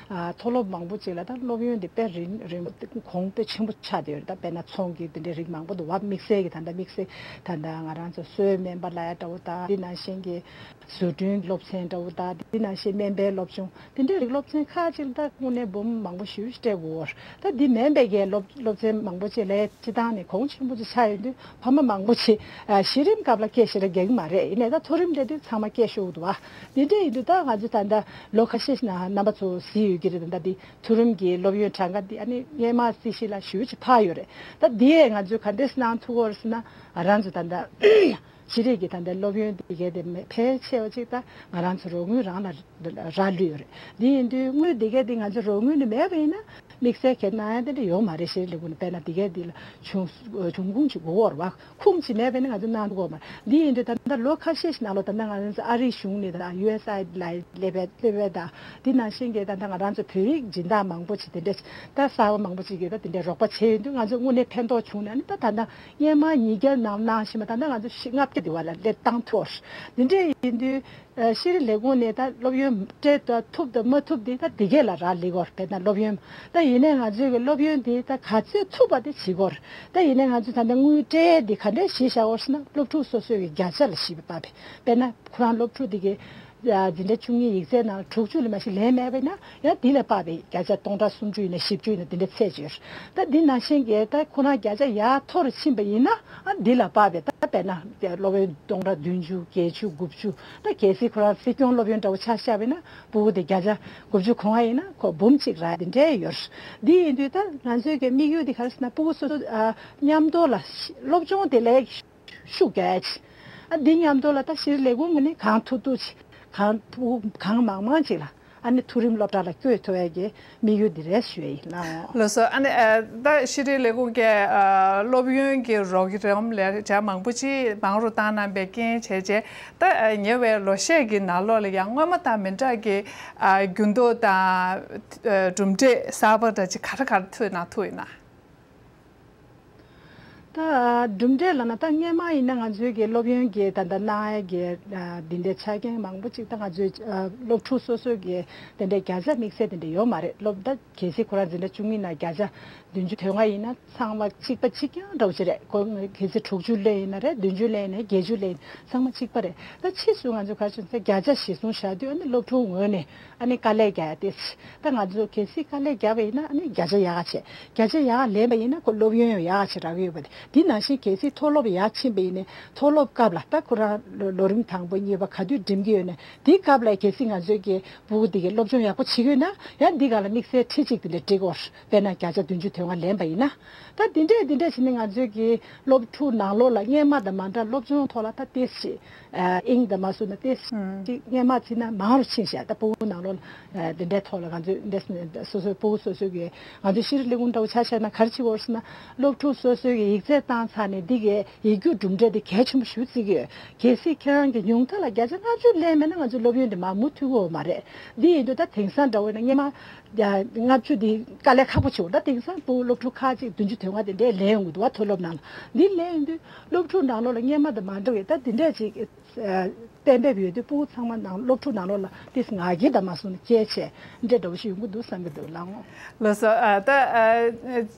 ཨ་མཐོ་སློབ་མང་པོ་ཅིག་ལ་ད་སློབ་ཡོན་དེ་དཔེ་རིན་རིན་གོང་དཔེ་ཆེན་པོ་ཆགས་བསྡད་ཡོད་རེད། ད་དཔེར་ན་ཚོང་གི་དེ་འདྲའི་རིགས་མང་པོ་འདུག་བ། དམིགས་བསལ་གྱི་ད་ལྟ་དམིགས་བསལ་ད་ལྟ་ང་རང་ཚོ་གསོལ་སྨན་པ་ལ་ཡ་འདྲ་བོ་ད་འདི་ནང་བཞིན་གྱི་བཟོ་སྐྲུན་སློབ་ཚན་འདྲ་བོ་དང་འདི་ནང་བཞིན་སྨན་པའི་སློབ་སྦྱོང་དེ་འདྲའི་རིགས་སློབ་ཚན་ཁག་ཅིག་ལ་ད་དངོས་གནས་འབུམ་མང་པོ་ཞེ་པོ་ཅིག་སྤྲད་དགོས་རེད། ད་འདི་མིན་པའི་གི་སློབ་སློབ་ཚན་མང་པོ་ཅིག་ལ་སྤྱི་བཏང་ནས་གོང་ཆེན་པོ་ཅིག་ཆགས་ཡོང་དུས་ཕ་མ་མང་པོ་ཅིག་ཨ་གཞི་རིམ་སྐབས་ལ་སྐད་ཞེ་དྲག་རྒྱག་གི་མ་རེད། ཡིན་ནའི་ད་མཐོ་རིམ་སླེབས་དུས་ཚང་མ་སྐད་ཤོར་འདུག་བ། འདི་འདྲ་ཡིན་དུས་ད་ང་ཚོ་ད་ལྟ་ལོ་ཁ་ཤས་ཤིག་ནང་རྣམ་པ་ཚོ་གཟིགས་ཡོད་ཀྱི་རེད། ད་ལྟ་འདི་མཐོ་རིམ་གྱི་སློབ་ཡོན་གྲངས་ཀ་འདི་ཨ་ནི་སྔོན་མ་སྲིད་ཞིག་ལ་ཞེ་པོ་ཅིག་འཕར་ཡོད་རེད། ད་འདི་ཡས་ང་ཚོས་ག་འདྲས་གནང་ཐུབ་ཀྱི་ཡོད་རེད་ཟེར་ན་ང་རང་ཚོ་ད་ལྟ་ཤེས་རིག་གི་ད་ལྟ་སློབ་ཡོན་འདི་གས་དེ་མེད་ཕལ་ཆེ་བ་ཅིག་ད་ང་རང་ཚོ་རོགས་དངུལ་རང་ལ་རག་ལུས་ཡོད་རེད། འདི་ཡིན་དུས་དངུལ་འདི་གས་འདི་ང་ཚོ་རོགས་དངུལ་ནི་མེད་པ་ཡིན་ན་དམིགས་བསལ་གྱི་གནང་ཡ་དེ་འདྲ་ཡོད་མ་རེད། ཤེས་རིག་ལས་ཁུངས་ནས་དཔེར་ན་འདི་གས་འདི་ལ་བྱུང་བྱུང་ཁུངས་ཅིག་དགོས་ཀྱི་ཡོད་རེད་བ། ཁུངས་ཅིག་མེད་པ་ཡིན་ན་ང་ཚོ་གནང་ཐུབ་ཀྱི་ཡོད་མ་རེད། འདི་ཡིན་དུས་ད་ལྟ་ལོ་ཁ་ཤས་ཤིག་ནང་ལོགས་ད་ལྟ་ང་རང་ཚོ་ཨ་རིའི་གཞུང་ནས་དང་ཡུ་ཨེས་ཨའི་ལ་སླེབས་པའི་སླེབས་པའི་དང་འདི་ནང་བཞིན་གྱི་ད་ལྟ་ང་རང་ཚོ་བོད་རིགས་སྦྱིན་བདག་མང་པོ་ཅིག་དེ་འདྲ་ད་གསར་པ་མང་པོ་ཅིག་གིས་ད་དེ་འདྲའི་རོགས་པ་བྱས་ཡོང་དུས་ང་ཚོ་དངོས་གནས་ཕན་ཐོགས་བྱུང་ནས་ནི་ད་ད་ལྟ་སྔོན་མ་ཉིས་བརྒྱ་ནང་གནང་བཞིན་པ་ད་ལྟ་ང་ཚོ་ལྔ་བརྒྱ་དེ་བ་ལ་སླེབས་བཏང་ཐུབ། འདི་འདྲ་ཡིན་དུས་ཤེས་རིག་ལས་ཁུངས་ནས་ད་སློབ་ཡོན་སྤྲད་ད་ཐུབ་དང་མ་ཐུབ་དེ་ད་དེ་གས་ལ་རག་ལས་ཀྱི་ཡོད་རེད། དཔེར་ན་སློབ་ཡོན་ད་ཡིན་ནའི་ང་ཚོའི་གི་སློབ་ཡོན་དེ་ད་ག་ཚོད་ཐུབ་པ་དེ་བྱེད་ཀྱི་ཡོད་རེད། ད་ཡིན་ནའི་ང་ཚོས་ད་ལྟ་དངུལ་སྤྲད་དེ་ག་འདྲས་གཞི་བཞག་ཡོད་ཟེར་ན་སློབ་ཕྲུག་སོ་སོའི་གི་བརྒྱ་ཆ་ལ་གཞི་བཞག་པའི་དཔེར་ན་ཁོ་རང་སློབ་ཕྲུག་དེ་གི་འཛིན་གྲྭ་བཅུ་གཉིས་ཡིག་ཚད་ནང་དྲུག་ཅུ་ལས་མ་ཞིག་ལེན་མེད་པ་ཡིན་ན་ཡང་དེ་ལས་དཔག་པའི་བརྒྱ་ཆ་སྟོང་ཕྲག་སུམ་ཅུ་ཡིན་ན་བཞི་བཅུ་ཡིན་ན་དེ་འདྲ་ཚད་ཅིག་ཡོད་རེད། ད་འདི་ནང་བཞིན་གྱི་ད་ཁོ་རང་བརྒྱ་ཆ་ཡར་མཐོ་རུ་ཕྱིན་པ་ཡིན་ན་ཨ་འདི་ལ་དཔག་པའི་ད་དཔེར་ན་སློབ་ཡོན་སྟོང་ཕྲག་བདུན་ཅུ་བརྒྱད་ཅུ་དགུ་བཅུ་ད་གལ་སྲིད་ཁོ་རང་སྲིད་སྐྱོང་སློབ་ཡོན་འདྲ་བོ་ཆ་བཞག་པ་ཡིན་ན་ཕྲུ་གུ་དེ་བརྒྱ་ཆ་དགུ་བཅུ་གོང་བ་ཡིན་ན་ཁོ་འབུམ་གཅིག་རག་དེ་འདྲ་ཡོད་རེད། འདི་ཡིན་དུས་ད་ང་ཚོའི་གི་དམིགས་ཡུལ་དེ་ག་རེ་ཟེར་ན་ཕྲུ་གུ་སོ་སོ་ཨ་མཉམ་དུ་ལ་སློབ་སྦྱོང་དེ་ལས་ཤུགས་རྒྱག་ཡ་ཅིག་ཨ་འདི་མཉམ་དུ་ལ་ད་ཤེས་རིག་ལས་ཁུངས་ངོས་ནས་གང་ཐུབ་ཐུབ་ཅིག་གང་ཐུབ་གང་མང་མང་ཅིག་ལ་ཨ་ནི་མཐོ་རིམ་སློབ་གྲྭ་ལ་བསྐྱོད་ཐུབ་ཡ་གི་དམིགས་ཡུལ་འདི་རེད་ཞུ་ཡ་ཡིན་ལགས། ལགས་སོ། ཨ་ནི་ཨ་ད་ཤེས་རིག་ལས་ཁུངས་ཀྱི་ཨ་སློབ་ཡོན་གྱི་རོགས་རམ་ལས་བྱ་མང་པོ་ཅིག་མང་རུ་བཏང་གནང་པའི་རྐྱེན་བྱས་རྗེས་ད་ཨ་ཉེ་བའི་ལོ་ཤས་ཀྱི་ནང་ལོགས་ལ་ཡང་སྔོན་མ་དང་མི་འདྲ་གི་ཨ་འགྱུར་ལྡོག་དང་ཨ་གྲུབ་འབྲས་གསར་པ་འདྲ་ཅིག་ག་རེ་ག་རེ་ཐོན་གནང་ཐུབ་ཡོད་ན། ད་གྲུབ་འབྲས་ལབ་ན་ད་སྔོན་མ་ཡིན་ན་ང་ཚོའི་གི་སློབ་ཡོན་གྱི་ད་ལྟ་གནང་ཡས་ཀྱི་འདི་འདྲའི་ཆ་རྐྱེན་མང་པོ་ཅིག་ད་ང་ཚོའི་སློབ་ཕྲུག་སོ་སོ་གི་དེ་འདྲའི་བརྒྱ་ཆ་དམིགས་བསལ་དེ་འདྲ་ཡོད་མ་རེད། སློབ་ད་གལ་སྲིད་ཁོ་རང་འཛིན་གྲྭ་བཅུ་གཉིས་ནང་བརྒྱ་ཆ་བདུན་ཅུ་དོན་ལྔ་ཡིན་ན་ཚང་མ་གཅིག་པ་གཅིག་རྐྱང་འདྲ་བོ་ཅིག་རེད། ཁོ་གལ་སྲིད་དྲུག་ཅུ་སླེབས་ཡིན་ན་རེད། བདུན་ཅུ་སླེབས་ཡིན་ན་བརྒྱད་ཅུ་སླེབས་ཡིན་ཚང་མ་གཅིག་པ་རེད། ད་ཕྱིས་སུ་ང་ཚོ་ག་རེ་བྱུང་ཟེར་བརྒྱ་ཆ་གཞི་བཟུང་བཞག་དུས་ཨ་ནི་སློབ་ཕྲུག་ངོས་ནས་ཨ་ནི་དཀའ་ལས་རྒྱག་ཡ་དེ། ད་ང་ཚོ་གལ་སྲིད་དཀའ་ལས་བརྒྱབ་པ་ཡིན་ན་ཨ་ནི་བརྒྱ་ཆ་ཡག་ག་བྱས། བརྒྱ་ཆ་ཡག་ག་ལེན་པ་ཡིན་ན་ཁོ་སློབ་ཡོན་ཡང་ཡག་ག་བྱས་རག་གི་ཡོད་པ་དེ། འདི་ནང་བཞིན་གལ་སྲིད་མཐོ་སློབ་ཡར་ཕྱིན་པ་ཡིན་ནའི་མཐོ་སློབ་སྐབས་ལ་ད་ཁོ་རང་ལོ་ལོ་རིམ་དང་པོ་གཉིས་པ་ག་དུས་འགྲིམ་གྱི་ཡོད་ན་འདི་སྐབས་ལ་གལ་སྲིད་ང་ཚོའི་གི་ཕྲུ་གུ་འདི་གི་སློབ་སྦྱོང་ཡག་པོ་བྱེད་ཀྱི་ཡོད་ན་ཡང་འདི་སྒང་ལ་དམིགས་བསལ་ཁྲིད་གཅིག་འདི་འདྲ་འགྲིག་གོ་དཔེར་ན་བརྒྱ་ཆ་བདུན་ཅུ་དོན་ལྔ་ལེན་པ་ཡིན་ན། ད་འདི་འདྲས་འདི་འདྲས་བྱས་ནས་ང་ཚོའི་གི་སློབ་ཕྲུག་ནང་ལོགས་ལ་སྔོན་མ་དང་མ་འདྲ་སློབ་སྦྱོང་ཐོག་ལ་ད་ཏོག་ཙམ་ཨ་དབྱིངས་དང་མ་སོང་ན་ཏོག་ཙམ་ཅིག་སྔོན་མ་བྱས་ན་མང་རུ་ཕྱིན་ཤག་ད་ཕྲུ་གུ་ནང་ལོགས་ལ་ཨ་འདི་འདྲས་ཐོག་ལ་ང་ཚོས་འདི་འདྲས་སོ་སོའི་ཕྲུ་གུ་སོ་སོའི་གི་ང་ཚོའི་ཤེས་རིག་ལས་ཁུངས་འདྲ་བོ་ཆ་བཞག་ན་ག་རེ་བྱེད་དགོས་ཟེར་ན་སློབ་ཕྲུག་སོ་སོའི་གི་ཡིག་ཚད་བཏང་ཚར་ནས་འདི་གི་ཡིག་རྒྱུགས་གྲུབ་འབྲས་དེ་གལ་ཆེན་པོ་ཞེ་པོ་བརྩི་གི་ཡོད། གལ་སྲིད་ཁྱེད་རང་གི་ཉུང་མཐའ་ལ་བརྒྱ་ཆ་ལྔ་བཅུ་ལེན་མེད་ན་ང་ཚོའི་སློབ་ཡོན་དེ་མར་མུ་མཐུད་ཀྱི་ཡོད་མ་རེད། འདི་ཡིན་དུས་ད་དེང་སང་འདྲ་བོ་ཡིན་ན་སྔོན་མ་ལྔ་བཅུ་འདི་དཀའ་ལས་ཁག་པོ་བྱུང་། ད་དེང་སང་ཕྲུ་གུ་སློབ་ཕྲུག་ཁག་ཅིག་བདུན་ཅུ་དོན་ལྔ་དེ་འདྲས་ལེན་ཡོང་གི་འདུག་བ། མཐོ་སློབ་ནང་ལ་འདི་ལེན་ཡོང་དུས་སློབ་ཕྲུག་ནང་ལོགས་ལ་སྔོན་མ་དང་མ་འདྲ་བའི་ད་འདི་འདྲས་ཅིག་གཏན་འབེབས་ཡོད་དུས་ཕྲུ་གུ་ཚང་མ་ནང་སློབ་ཕྲུག་ནང་ལོགས་ལ་ཏོག་ཙམ་ང་རྒྱལ་དང་མ་སོང་ན་སྐྱེས་ཆེ་འདྲས་འདྲ་བོ་ཞིག་ཡོང་གི་འདུག་བསམ་གི་འདུག་ལགས་འོང་། ལགས་སོ། ཨ་ད་ཨ་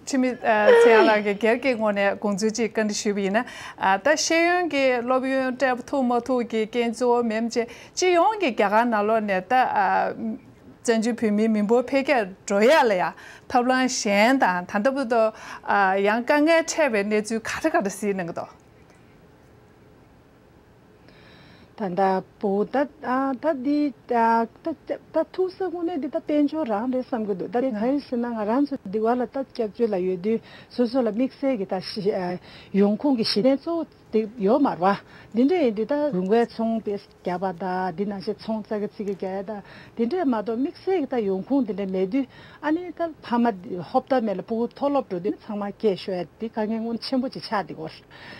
འཆི་མེད་ཨ་ཚེ་དབྱངས་ལགས་ཀྱིས་སྒེར་གྱི་ངོས་ནས་དགོངས་ཚུལ་ཅིག་བཀའ་འདྲི་ཞུས་པ་ཡིན་ན། ཨ་ད་ཤེས་ཡོན་གྱི་སློབ་ཡོན་སྤྲད་ཐུབ་མ་ཐུབ་ཀྱི་རྐྱེན་གཙོ་བོ་མིན་ཅེས་སྤྱི་ཡོངས་ཀྱི་རྒྱ་གར་ནང་ལོགས་ནས་ད་ཨ་བཙན་བྱོལ་བོད་མིའི་མི་འབོར་འཕེལ་རྒྱས་འགྲོ་ཡ་ལ་ཡ་ཐབས་ལམ་གཞན་དང་ད་ལྟ་བར་དུ་ཨ་ཡང་དཀའ་ངལ་འཕྲད་པའི་གནས་ཚུལ་ག་རེ་ག་རེ་གཟིགས་གནང་གི་འདུག་ད་ལྟ་བུ་ད་ཨ་ད་འདི་ད་ད་ད་ཐུག་ས་དངོས་གནས་འདི་ད་དཔལ་འབྱོར་རང་རེད་བསམ་གྱི་འདུག་ད་དེ་གང་ཡིན་ཟེར་ན་ང་རང་ཚོ་འདི་བ་ལ་ད་སྐྱབས་བཅོལ་ལ་ཡོད་དུས་སོ་སོ་ལ་དམིགས་བསལ་གྱི་ད་ཤི་ཨ་ཡོང་ཁུངས་ཀྱི་གཞི་རྟེན་གཙོ་བོ་དེ་ཡོད་མ་རེད་བ། འདི་འདྲ་ཡིན་དུས་ད་དགུན་ཁའི་ཚོང་དེ་རྒྱག་པ་དང་འདི་ནང་བཞིན་ཚོང་ཙག་གི་ཚིག་གི་རྒྱག་ཡ་དང་འདི་འདྲས་མ་གཏོགས་དམིགས་བསལ་གྱི་ད་ཡོང་ཁུངས་འདི་འདྲ་མེད་དུས་ཨ་ནི་ད་ཕ་མ་ཧོབ་ཏ་མེད་ལ་ཕྲུ་གུ་མཐོ་སློབ་འགྲོ་དུས་ཚང་མ་སྐད་ཤོར་ཡ་འདི་དཀའ་ངལ་དངོས་ཆེན་པོ་ཅིག་ཆགས་འདུག་གོ།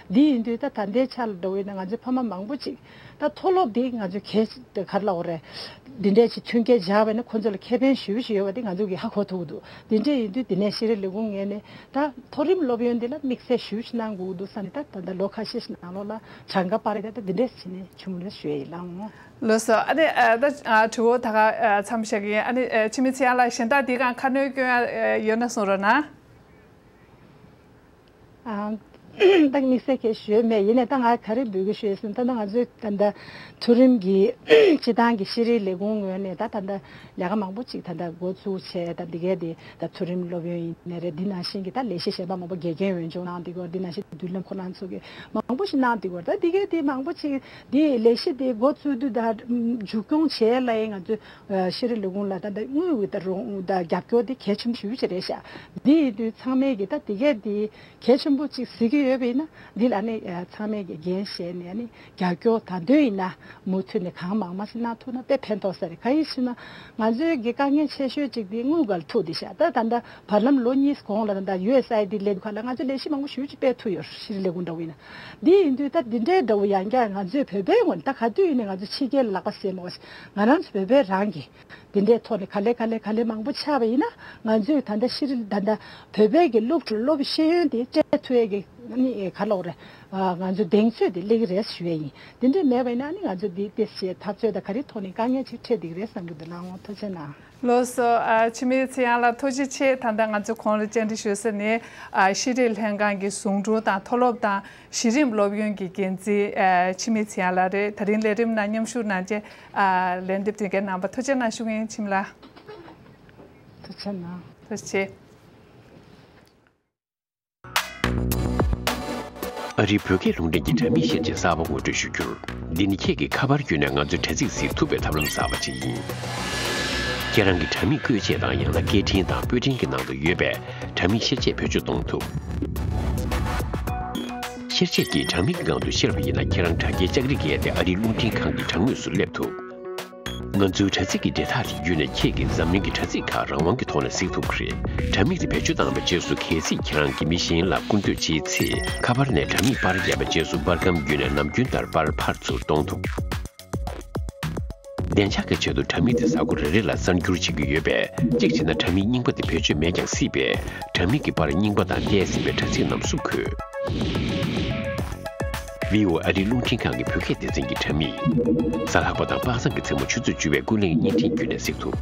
འདི་ཡིན་དུས་ད་ད་ལྟའི་ཆ་ལ་འགྲོ་བས་ན་ང་ཚོའི་ཕ་མ་མང་པོ་ཅིག་ད་མཐོ་སློབ་འདི་ང་ཚོའི་གལ་ཆེ་ག་རེ་ལབ་དགོས་རེད། འདི་འདྲས་ཅིག་མཐུན་རྐྱེན་སྦྱར་བས་ན་ཁོ་ཚོ་ལ་ཁེ་ཕན་ཞེ་པོ་ཞིག་ཡོད་པ་འདི་ང་ཚོ་གིས་ཧ་གོ་ཐུབ་ཀྱི་འདུག་འདི་འདྲས་ཡིན་དུས་འདི་ནས་ཤེས་རིག་ལས་ཁུངས་ངོས་ནས་ད་མཐོ་རིམ་སློབ་ཡོན་འདི་ལ་དམིགས་བསལ་ཞེ་པོ་ཞིག་གནང་དགོས་ཀྱི་འདུག་བསམ་ནས་ད་ད་ལྟ་ལོ་ཁ་ཤས་ཤིག་ནང་ལོགས་ལ་གྲངས་ཀ་སྤར་ཡ་ད་འདི་འདྲས་བྱས་ནས་ཞུ་མོལ་ཞུ་ཡ་ཡིན་ལགས་འོང་། ལགས་སོ། ཨ་ནི་ཨ་ད་ཨ་དྲི་བ་ད་ག་ཨ་མཚམས་བཞག་གི་ཡིན། ཨ་ནི་ཨ་འཆི་མེད་ཚེ་དབྱངས་ལགས་གཞན་དག་འདི་ག་ཁ་སྣོན་སྐྱོན་ཡ་ཡོད་ན་གསུང་རོགས་གནང་། ཨ་ད་དམིགས་བསལ་གྱི་ཞུ་ཡ་མེད། ཡིན་ནའི་ད་ང་ག་རེ་འབུལ་གི་ཞུ་ཡ་ཟེར་ན་ད་ང་ཚོའི་ད་ལྟ་མཐོ་རིམ་གྱི་སྤྱི་བཏང་གི་ཤེས་རིག་ལས་ཁུངས་ངོས་ནས་ད་ད་ལྟ་ལས་ཀ་མང་པོ་ཅིག་ད་ལྟ་འགོ་བཙུགས་བྱས་ད་འདི་གའི་དེ་ད་མཐོ་རིམ་སློབ་ཡོན་ཡིན་ནའི་རེད། འདི་ནང་བཞིན་གྱི་ད་ལས་གཞི་གཞན་པ་མང་པོ་དགེ་རྒན་འོས་སྦྱོང་གནང་བསྡད་ཀྱི་ཡོད། འདི་ནང་བཞིན་མདུན་ལམ་ཁོ་རང་ཚོ་གི་མང་པོ་ཞིག་གནང་བསྡད་ཀྱི་ཡོད། ད་འདི་གའི་དེ་མང་པོ་ཅིག་འདི་ལས་གཞི་དེ་འགོ་བཙུགས་དུས་ད་མཇུག་སྐྱོང་བྱེད་ལ་ཡིན་ང་ཚོས་ཤེས་རིག་ལས་ཁུངས་ལ་ད་ལྟ་དངུལ་གྱི་ད་རོགས་ད་རྒྱབ་སྐྱོར་དེ་གལ་ཆེན་པོ་ཞེ་པོ་ཅིག་རེད་ཤག་འདི་ཡིན་དུས་ཚང་མས་ཀྱི་ད་འདི་གས་འདི་གལ་ཆེན་པོ་ཅིག་གཟིགས་ཀྱི་ཡོད་པ་ཡིན་ན་འདི་ལ་ནི་ཚང་མས་ཀྱི་འགན་བཞེས་ནས་ནི་རྒྱབ་སྐྱོར་ད་དུང་ཡིན་ན་མུ་མཐུད་ནས་གང་མང་མང་ཞིག་གནང་ཐུབ་ན་དཔེ་ཕན་ཐོགས་ས་རེད། གང་ཡིན་ཟེར་ན་ང་ཚོའི་གི་དཀའ་ངལ་ཆེ་ཤོས་ཅིག་འདི་དངུལ་སྒང་ལ་ཐུག་བསྡད་ཤག་ད་ད་ལྟ་བར་ལམ་ལོ་གཉིས་གོང་ལ་ད་ལྟ་ཡུ་ཨེས་ཨའི་ཌི་ལས་དུས་ཁ་ལ་ང་ཚོ་ལས་གཞི་མང་པོ་ཞེ་པོ་ཅིག་སྤེལ་ཐུབ་ཡོད་རེད། ཤེས་རིག་ལས་ཁུངས་འདྲ་བོ་ཡིན་ན། འདི་ཡིན་དུས་ད་འདི་འདྲའི་འདྲ་བོ་ཡང་བསྐྱར་ང་ཚོའི་བོད་པའི་ངོས་ནས་ད་ག་དུས་ཡིན་ནའི་ང་ཚོ་ཕྱི་རྒྱལ་ལ་ལག་པ་བཟེད་མ་དགོས་ཤིག་ང་རང་ཚོ་བོད་པའི་རང་གི་འདི་འདྲའི་ཐོག་ནས་ག་ལེ་ག་ལེ་ག་ལེ་མང་པོ་ཆགས་པ་ཡིན་ན་ང་ཚོས་ད་ལྟ་ཤེས་རིག་ད་ལྟ་བོད་པའི་གི་སློབ་ཕྲུག་སློབ་ཤེས་ཡོན་དེ་སྤྲད་ཐུབ་ཡས་ཀྱི་ནི་ག་ལབ་དགོས་རེད། ང་ཚོ་གདེང་ཚོད་དེ་སླེབས་ཀྱི་རེད་ཞུ་ཡས་ཡིན། དེ་འདྲ་མེད་པ་ཡིན་ན་ནི་ང་ཚོ་འདི་ཏོག་ཙམ་འཐབ་རྩོད་དང་ག་རེ་ཐོག་ནས་དཀའ་ངལ་ཅིག་འཕྲད་བསྡད་ཀྱི་རེད་བསམ་གྱི་འདུག་ལགས་འོང་། ཐུགས་རྗེ་གནང་། ལགས་སོ། ཨ་འཆི་མེད་ཚེ་དབྱངས་ལགས་ཐུགས་རྗེ་ཆེ། ད་ལྟ་ང་ཚོ་གོང་ལ་བཅར་འདྲི་ཞུས་ས་ནི་ཨ་ཤེས་རིག་ལྷན་ཁང་གི་ཟུང་དྲུང་དང་མཐོ་སློབ་དང་གཞི་རིམ་སློབ་ཡོན་གྱི་འགན་འཛིན་ཨ་འཆི་མེད་ཚེ་དབྱངས་ལགས་རེད། ད་རིང་ལས་རིམ་ནང་མཉམ་ཞུགས་གནང་བྱས་ཨ་ལན་འདེབས་དོན་འཁྱོལ་གནང་བ་ཐུགས་རྗེ་གནང་ཞུ་གི་ཡིན། འཆི་མེད་ལགས། ཐུགས་རྗེ་གནང་། ཐུགས་རྗེ་ཆེ། ཨ་རིའི་བོད་སྐད་རླུང་འཕྲིན་གྱི་དྲ་མིག་བཤེར་དཔྱད་གསར་པ་ངོ་སྤྲོད་ཞུ་རྒྱུར། འདི་ནི་ཁྱེད་ཀྱིས་ཁ་པར་བརྒྱུད་ནས་ང་ཚོའི་དྲ་ཚིགས་གཟིགས་ཐུབ་པའི་ཐབས་ལམ་གསར་པ་ཅིག་ཡིན། ཁྱེད་རང་གི་དྲ་མིག་བཀོལ་ཆས་དང་ཡང་ན་སྐད་འཕྲིན་དང་པོད་འཕྲིན་གྱི་ནང་དུ་ཡོད་པའི་དྲ་མིག་བཤེར་དཔྱད་བེད་སྤྱོད་གཏོང་ཐུབ། བཤེར་དཔྱད་ཀྱིས་དྲ་མིག་གི་སྒང་དུ་བཤེར་བ་ཡིན་ན་ཁྱེད་རང་དྲ་རྒྱའི་ལྕགས་རི་བརྒལ་ཏེ་ཨ་རིའི་རླུང་འཕྲིན་ཁང་གི་དྲ་ངོས་སུ་སླེབས་ཐུབ། ང་ཚོའི་དྲ་ཚིགས་ཀྱི་འབྲེལ་ཐག་དེ་བརྒྱུད་ནས་ཁྱེད་ཀྱིས་འཛམ་གླིང་གི་དྲ་ཚིགས་ཁག་རང་དབང་གི་ཐོག་ནས་གཟིགས་ཐུབ་ཀྱི་རེད། དྲ་མིག་དེ་བེད་སྤྱོད་བཏང་བའི་རྗེས་སུ་གལ་སྲིད་ཁྱེད་རང་གིས་མི་གཞན་ལ་སྐུར་འདེབས་བྱེད་ཚེ་ཁ་པར་ནས་དྲ་མིག་པར་བརྒྱབ་པའི་རྗེས་སུ་པར་སྒམ་བརྒྱུད་ནས་ནམ་རྒྱུན་ལྟར་པར་ཕར་ཚུར་གཏོང་ཐུབ། བདེ་འཇགས་ཀྱི་ཆེད་དུ་དྲ་མིག་དེ་གཟའ་འཁོར་རེ་རེ་ལ་གསར་འགྱུར་བྱེད་ཀྱི་ཡོད་པས་གཅིག་བྱས་ན་དྲ་མིག་རྙིང་པ་དེ་བེད་སྤྱོད་མེད་ཀྱང་སྲིད་པས་དྲ་མིག་གི་པར་རྙིང་པ་དང་བལྟས་ཟིན་པའི་དྲ་ཚིགས་རྣམས་སུབ་དགོས། བྷི་ཨོ་ཨེ་ཨ་རིའི་རླུང་འཕྲིན་ཁང་གི་བོད་སྐད་སྡེ་ཚན་གྱི་དྲ་མིག་གཟའ་ལྷག་པ་དང་པ་སངས་ཀྱི་མཚན་མོ་ཆུ་ཚོད་བཅུ་པའི་ཀུན་གླེང་བརྙན་འཕྲིན་བརྒྱུད་ནས་གཟིགས་ཐུབ།